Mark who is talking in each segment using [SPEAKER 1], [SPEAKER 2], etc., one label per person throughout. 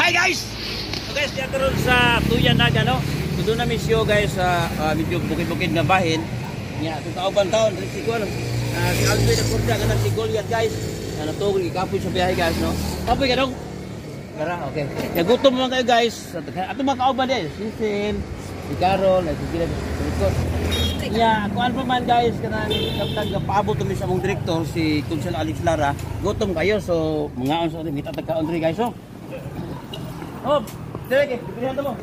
[SPEAKER 1] Hi guys! So guys, diya karon sa Tuyan Naga, no? So doon namin siyo guys sa medyo bukid-bukid nga bahin. Nya atong kauban taon rin si Kuan. Si Alfred Acorda kanang si Goliath guys. Na natugol gikapoy sa biyahe guys, no? Kapoy ka dong? Tara, okay. Ya gutom man kayo guys. Ato mga kauban diay, si Sin, si Carol, ay si Gila sa likod. Ya, kuan pa man guys kanang samtang paabot kami sa among direktor si Kunsel Alex Lara. Gutom kayo so mangaon sa mita tag kaon diri guys, so. Oh, dire kay, dirihan mo.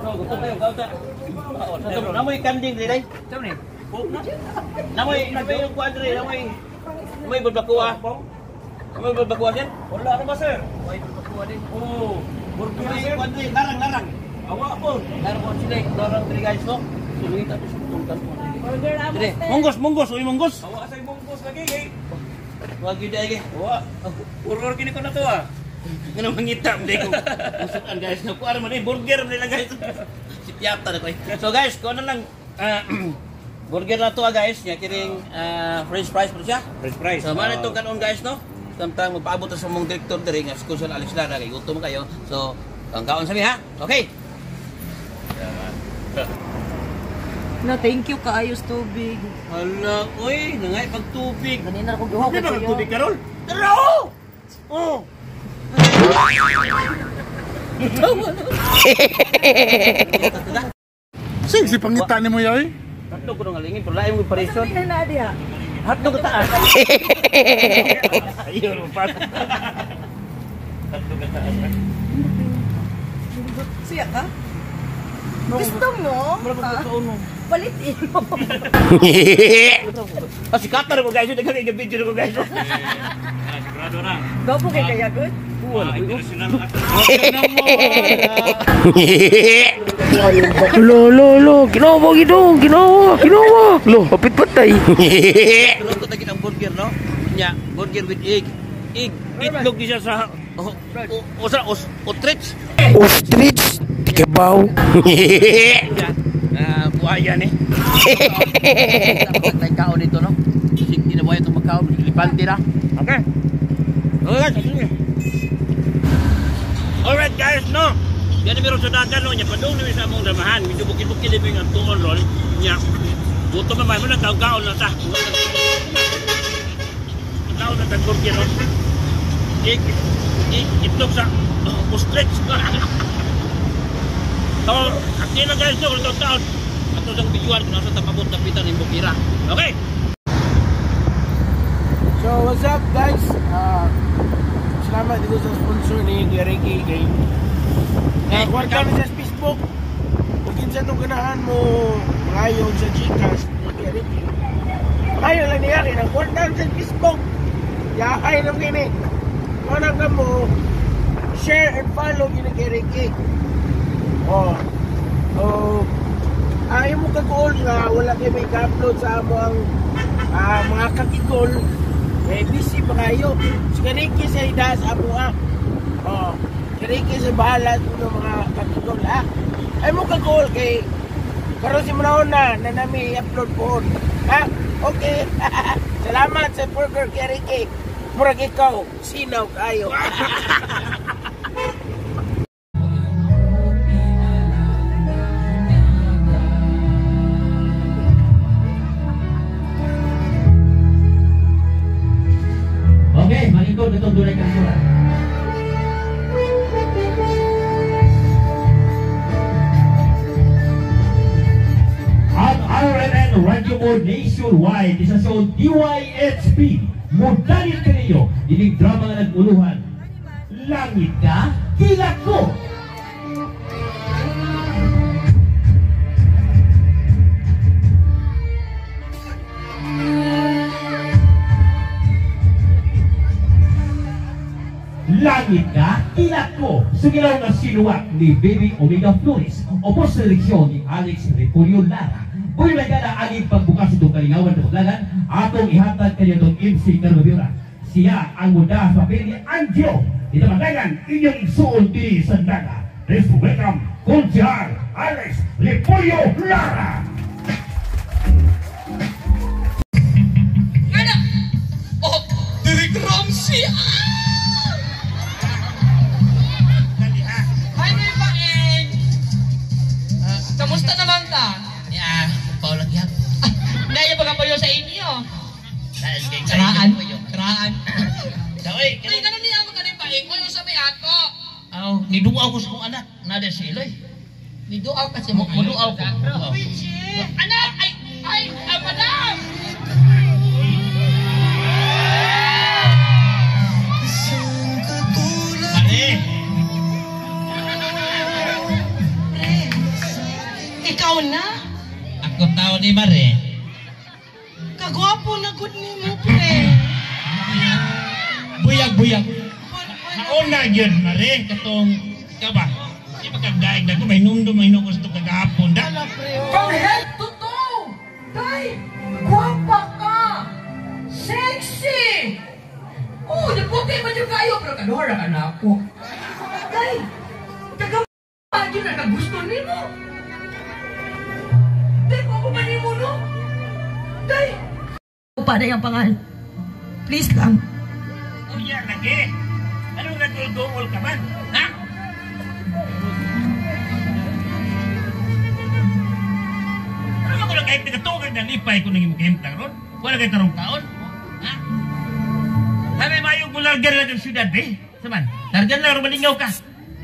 [SPEAKER 1] So, gutom kayo, kaon ta. Sa to, namoy kanding diri. Sa ni? Namoy, namoy yung kuan diri, namoy. Namoy barbacoa. Namoy barbacoa sir?
[SPEAKER 2] Wala na ba sir?
[SPEAKER 1] Namoy barbacoa din.
[SPEAKER 2] Oh, burger
[SPEAKER 1] Namoy
[SPEAKER 2] sir.
[SPEAKER 1] kuan diri, larang larang.
[SPEAKER 2] Awa po.
[SPEAKER 1] Larang po sila, larang diri guys, no? So, lungit ato sa tungtan po.
[SPEAKER 3] Burger amo.
[SPEAKER 1] Dire, munggos, munggos, uy munggos.
[SPEAKER 2] Awa sa mungkos lagi eh.
[SPEAKER 1] Wag gyud ay.
[SPEAKER 2] Awa. Burger kini ko na to ah.
[SPEAKER 1] Ngano mangita hindi ko. Usutan guys, no kuan man eh burger nila guys. Si Piata na ko. Eh. So guys, kuan na lang burger na to ah, guys, nya kiring french fries po siya.
[SPEAKER 2] French fries.
[SPEAKER 1] So man itong kanon guys, no? Samtang magpaabot ta sa mong direktor diri nga si Kusol Alex Lara kay gutom kayo. So, ang kaon sa mi ha. Okay.
[SPEAKER 3] No, thank you kaayos tubig.
[SPEAKER 1] Hala, oy, nangay pagtubig.
[SPEAKER 3] Ganina ko gihaw
[SPEAKER 2] Hindi ba
[SPEAKER 3] ko
[SPEAKER 2] tubig karol?
[SPEAKER 1] Tara! Oh.
[SPEAKER 4] Sige, si pangita ni mo yoy.
[SPEAKER 1] Hotdog ko nang alingin, pero lain mo parison.
[SPEAKER 3] Ano na diha?
[SPEAKER 1] Hotdog ko taas.
[SPEAKER 2] Ayun pa.
[SPEAKER 3] Siya ka? Gusto mo?
[SPEAKER 1] Mura
[SPEAKER 3] Ha?
[SPEAKER 1] ko mo.
[SPEAKER 3] Palit imo.
[SPEAKER 1] Ah, si Qatar ko guys, daghang video ko guys.
[SPEAKER 2] Sigurado na.
[SPEAKER 3] Gwapo kay kaya good.
[SPEAKER 1] Wala ko.
[SPEAKER 2] International.
[SPEAKER 5] Lo, lo, lo, ginawa, ginawa, ginawa, ginawa. Lo, kapit patay.
[SPEAKER 1] Tulog ko tagin ang burger, no? Nya, burger with egg. Egg, itlog di siya sa o sa ostrich.
[SPEAKER 5] Ostrich, tikabaw.
[SPEAKER 1] Nya, buhaya ni. Tay kaon dito, no? Sige na buhaya itong magkaon, elepante na.
[SPEAKER 2] Okay.
[SPEAKER 1] Okay guys, sige. Alright guys, no? Yan meron sa dagan, no? Nya, padung namin sa among damahan. Medyo bukid-bukid din ang tuon ron. Nya, gutom naman mo na kaon na ta. Kaon na ta burger, no? Egg, egg, itlog sa ostrich. So, akin na guys, no? Kung taon. Ato sang bijuan kung nasa tapabot dapitan ng bukira. Okay?
[SPEAKER 6] So what's up guys? Salamat dito sa sponsor ni Kuya Ricky kay kwarta mi sa Facebook. Kung kinsa itong ganahan mo mangayo sa GCash ni Kuya Ricky. Mangayo lang niya kay nang kwarta mi sa Facebook. Yahay lang kini. Wala ka mo share and follow kini Kuya Ricky. Oh. Oh. Ayaw mo kagool nga wala kay may ka-upload sa amo ang mga kakigol. Eh, busy pa kayo. Si Ricky sa ida sa amo ah. Oh, si Ricky sa bahala sa mga kakigol ah. Ay mo kagool kay karon si Manaon na na nami i-upload po. Ha? Okay. Salamat sa burger kay Ricky. Murag ikaw, sinaw kayo.
[SPEAKER 1] Okay, malingkod itong dunay kasura.
[SPEAKER 7] At RNN Radio Mo Nationwide, isa sa DYHP, Mudalit Kaniyo, ining drama nga nag-uluhan. Langit ka, kilat ko! Langit ka, kilat ko! Sugilaw nga sinuwat ni Baby Omega Flores o sa direksyon ni Alex Repolyo Lara. Uy, may gana aging pagbukas itong kalingawan ng paglagan, atong ihatag kanyo itong MC Carlo. Siya ang muda sa papel ni Angelo. Ito magdagan, inyong igsuon diri sa Naga. Please welcome, Konsehal Alex Repolyo Lara.
[SPEAKER 8] Oh, Derek Ramsey! Ah!
[SPEAKER 1] Daan. Daway,
[SPEAKER 8] Ay, ganun niya mo kanin paingon sa may ato.
[SPEAKER 1] Aw, niduaw ko sa kong anak. Nada si Eloy.
[SPEAKER 8] Niduaw ka si mo.
[SPEAKER 1] Muduaw ko.
[SPEAKER 8] Anak, ay, ay, ay, madam!
[SPEAKER 1] Mare!
[SPEAKER 3] Ikaw na?
[SPEAKER 1] Ako tao ni Mare.
[SPEAKER 3] Kagwapo na gud nimo, pre.
[SPEAKER 1] Buyag-buyag. Nauna yun, Mare. Katong, ikaw ba? Di ba kagdaig na ko, may nundong, may nukos ito kagahapon. Da?
[SPEAKER 3] From head to toe! Tay, gwapa ka! Sexy! Oh, nagputi man yung kayo, pero kanuhara ka na ako. Tay, taga yun na nagusto nimo. Tay, ko ba nimo, no? Tay! Para yung pangal. Please lang.
[SPEAKER 1] Uya, lagi. Anong nagulgungol ka man? Ha? Ano ba ko lang kahit nagatugan na lipay ko nang imong kahimtang ron? Wala kay tarong taon? Ha? Sabi mayong mulargan lang ang syudad, eh. Saman, largan lang, rumalingaw ka.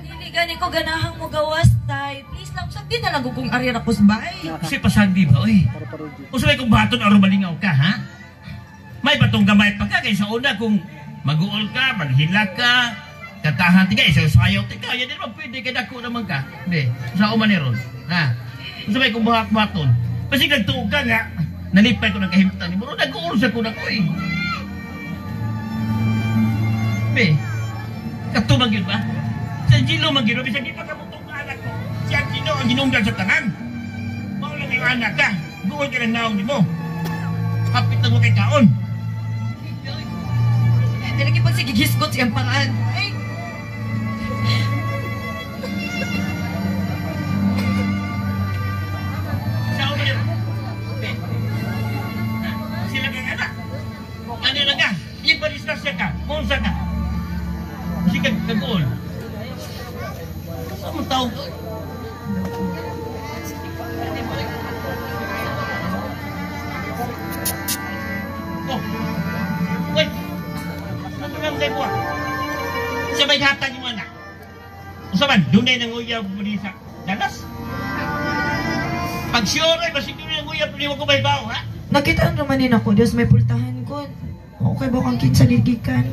[SPEAKER 3] Dili gani ko ganahang mo gawas, tay. Please lang, sagdi na lang ko kung ari ra ko sa bahay.
[SPEAKER 1] Kasi pasagdi ba, oy? Usa may kung baton aron malingaw ka, ha? May batong gamay pa ka, kaysa una kung mag-uol ka, maghila ka, katahan ti ka, isang sayaw ti ka, yan din naman pwede, kay dako naman ka. Hindi, sa uma ni ron, ha? Usa may kung buhat-buhaton. Kasi nagtuog ka nga, nalipay ko ng kahimtang ni Muro, nag-uol sa ko na ko, eh. Be, katumag yun ba? Sa Gino man yun, bisag di pa kabutong ka anak ko. Si Gino ang ginunggan sa tanan. Mao lang yung anak ka. Guol ka ng naong ni mo. Hapit na mo kay kaon.
[SPEAKER 3] Dili kay pagsigigisgot siyang pangal. Ay,
[SPEAKER 1] Sa ulo yun. Be. Ha? Sila kang anak. Ano lang ka? Yung panistasya ka. Munsa ka. Kasi ka kaguol. Sa mong tao? Oh. Wait. Ano lang kayo po? Sa may hatag yung anak. Usaban, dunay nang uyab mo din sa dalas. Pag sure ay, basig dunay nang uyab mo ko may bawo, ha?
[SPEAKER 3] Nakita naman din ako, Diyos may pultahan ko. Okay ba kang kinsa gikan?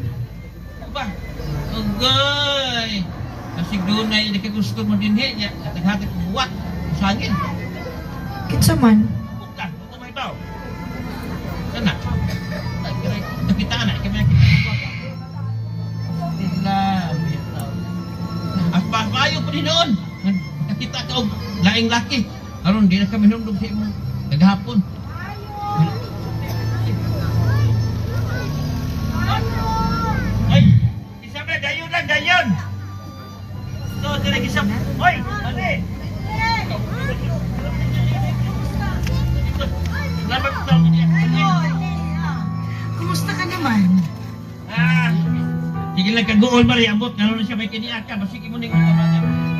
[SPEAKER 1] Ba? Agay! Basig dunay nakagusto mo din niya. Hatag-hatag buwat. Usangin.
[SPEAKER 3] Kinsa man?
[SPEAKER 1] Bukan, bukan may bawo. Sana. Nakita na, kami nakita na. Sila, as maayo pa din noon. Nakita ka og laing laki. Aron di na kami nundog sa imong kagahapon. Ay, isa ba dayon lang dayon. So, sila gisap. Oy, mali. Salamat sa niya.
[SPEAKER 3] Kumusta ka naman?
[SPEAKER 1] Ah, sige lang kaguol Maria, ambot ngano na siya may kiniaka, basig imo ning mga.